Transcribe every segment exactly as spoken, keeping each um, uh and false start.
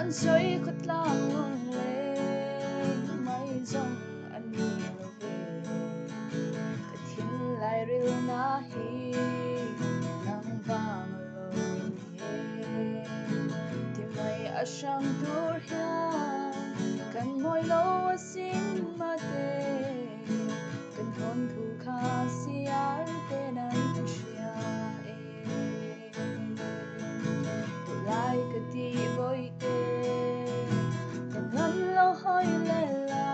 Zoi khut lam lung le mai zong a ni lo ve. Ka thinlai rilna hi nang vang lo in he. Ti mai a sang tur hiam kan moi lo a sin mate. Kan hon thu kha siar te nan sia e. Tulai ka ti boite, ka ngam lo hoi le la,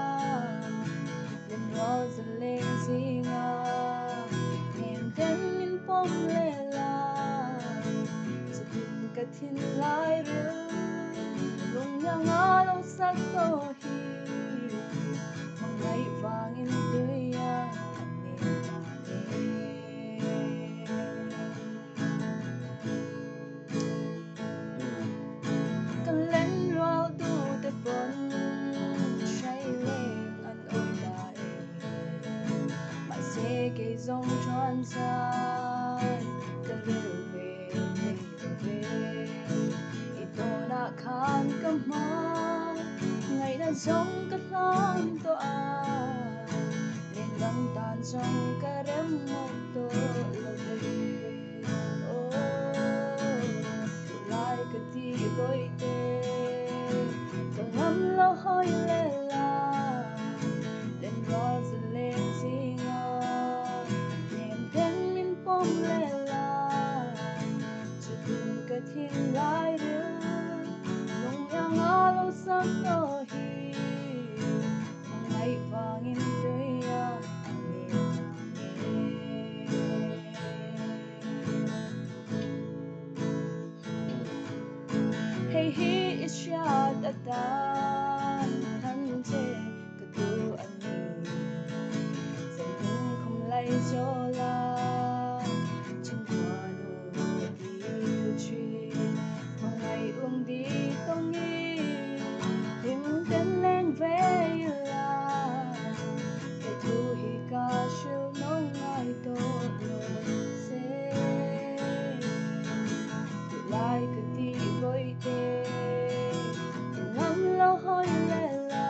len rual za leng zing a, nem ten min pom le la, zakin ka thinlai ril, lung yang a lo sak to hi, mangai vangin tui a, a ne ta e. Ka len rual tu te pon, sai leng an oi ta e. Mase kei zong chuan sai, ka ril ve thei lo ve. I tawna khan ka ma, ngaina zong ka hlan to a, len dang tan zong ka rem mawk to lo ve. Aw, tulai ka ti boite, ka ngam lo hoi le la, len rual za leng zing a, nem ten min pom le la, zakin ka thinlai ril, lung yang a lo sak to hi, mangai vangin tui a, a ne ta e. Hei hi i siat a tan, than che ka tu a ni. Zan hung khum lai zaw la, chun kua nu ka ti u chi. Mangai um di tong i, him ten leng ve la, kei thu hi ka sil nong ngai to lo se. Tulai ka ti boite, ka ngam lo hoi le la,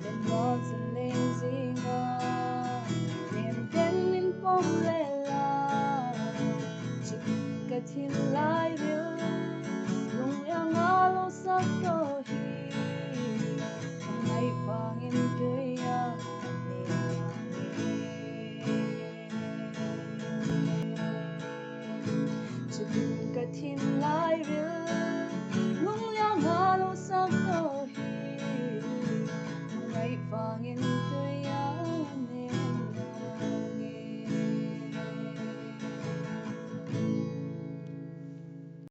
len rual za leng zing a, nem ten min pom le la, zakin ka thinlai ril, lung yang a lo sak to hi, mangai vangin tui a, a ne ta e. Zakin ka thinlai ril, lung yang a lo sak to hi, mangai vangin